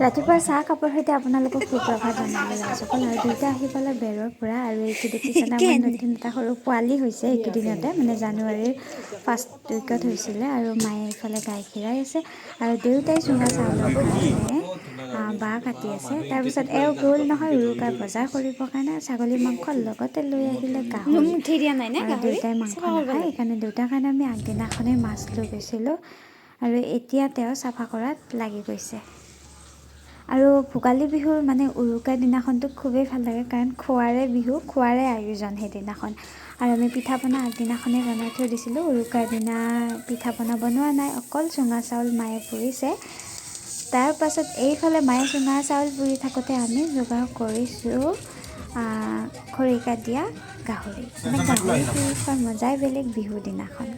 ৰাতিপুৱা চাহ কাপৰ সৈতে আপোনালোকক সুপ্ৰভাত জনালোঁ ৰাইজসকল। আৰু দেউতা আহি পালে বেৰৰ পৰা। আৰু এইটো দেখিছেনে, আমাৰ নতুন এটা সৰু পোৱালি হৈছে এইকেইদিনতে, মানে জানুৱাৰীৰ ফাৰ্ষ্ট উইকত হৈছিলে। আৰু মায়ে এইফালে গাই খীৰাই আছে আৰু দেউতাই চুঙা চাউলৰ কাৰণে বাঁহ কাটি আছে। তাৰপিছত এওঁ গ'ল নহয় উৰুকাৰ বজাৰ কৰিবৰ কাৰণে ছাগলী মাংস, লগতে লৈ আহিলে গাহৰি। উঠি দিয়া নাই নে? আৰু গাহৰি দেউতাই মাংস নাখায়, সেইকাৰণে দেউতাৰ কাৰণে আমি আগদিনাখনেই মাছ লৈ গৈছিলোঁ। আৰু এতিয়া তেওঁ চাফা কৰাত লাগি গৈছে। আৰু ভোগালী বিহুৰ মানে উৰুকাৰ দিনাখনটো খুবেই ভাল লাগে, কাৰণ খোৱাৰে বিহু, খোৱাৰে আয়োজন সেইদিনাখন। আৰু আমি পিঠা পনা আগদিনাখনেই বনাই থৈ দিছিলোঁ। উৰুকাৰ দিনা পিঠা পনা বনোৱা নাই, অকল চুঙা চাউল মায়ে পুৰিছে। তাৰপাছত এইফালে মায়ে চুঙা চাউল পুৰি থাকোঁতে আমি যোগাৰ কৰিছোঁ খৰিকাত দিয়া গাহৰি। মানে গাহৰি পুৰি খোৱাৰ মজাই বেলেগ বিহুৰ দিনাখন।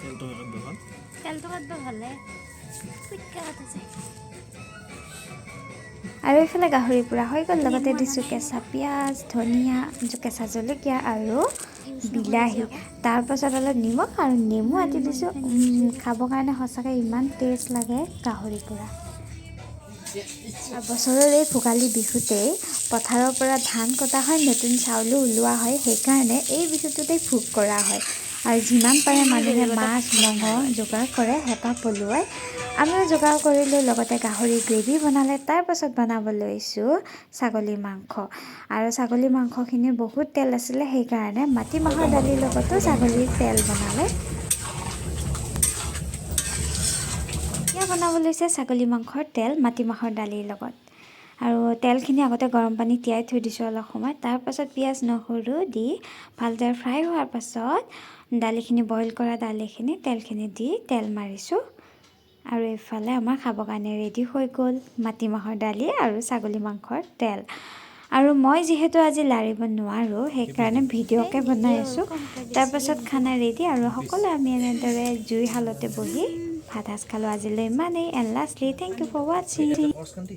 তেলটো কাটব ভাল। তেলটো কাটব ভালে, কুইককে কাটা যায়। আৰু এইফালে গাহৰি পোৰা হৈ গ'ল। লগতে দিছোঁ কেঁচা পিঁয়াজ, ধনিয়া, কেঁচা জলকীয়া আৰু বিলাহী। তাৰপাছত অলপ নিমখ আৰু নেমু আটি দিছোঁ। খাবৰ কাৰণে সঁচাকৈ ইমান টেষ্ট লাগে গাহৰি পোৰা। আৰু বছৰৰ এই ভোগালী বিহুতেই পথাৰৰ পৰা ধান কটা হয়, নতুন চাউলো ওলোৱা হয়, সেইকাৰণে এই বিহুটোতেই ভোগ কৰা হয়। আৰু যিমান পাৰে মানুহে মাছ মঙহ যোগাৰ কৰে হেঁপাহ পলুৱাই। আমিও যোগাৰ কৰিলোঁ, লগতে গাহৰি গ্ৰেভি বনালে। তাৰপাছত বনাব লৈছোঁ ছাগলী মাংস। আৰু ছাগলী মাংসখিনি বহুত তেল আছিলে, সেইকাৰণে মাটিমাহৰ দালিৰ লগতো ছাগলীৰ তেল বনালে। এতিয়া বনাব লৈছে ছাগলী মাংসৰ তেল মাটিমাহৰ দালিৰ লগত। আৰু তেলখিনি আগতে গৰম পানীত তিয়াই থৈ দিছোঁ অলপ সময়। তাৰপাছত পিঁয়াজ নহৰু দি ভালদৰে ফ্ৰাই হোৱাৰ পাছত দালিখিনি, বইল কৰা দালিখিনি তেলখিনি দি তেল মাৰিছোঁ। আৰু এইফালে আমাৰ খাবৰ কাৰণে ৰেডি হৈ গ'ল মাটিমাহৰ দালি আৰু ছাগলী মাংসৰ তেল। আৰু মই যিহেতু আজি লাৰিব নোৱাৰোঁ, সেইকাৰণে ভিডিঅ'কে বনাই আছোঁ। তাৰপাছত খানা ৰেডি আৰু সকলোৱে আমি এনেদৰে জুইশালতে বহি ভাত সাজ খালোঁ। আজিলৈ ইমানেই and lastly, thank you for watching. খৰচ কান্দি।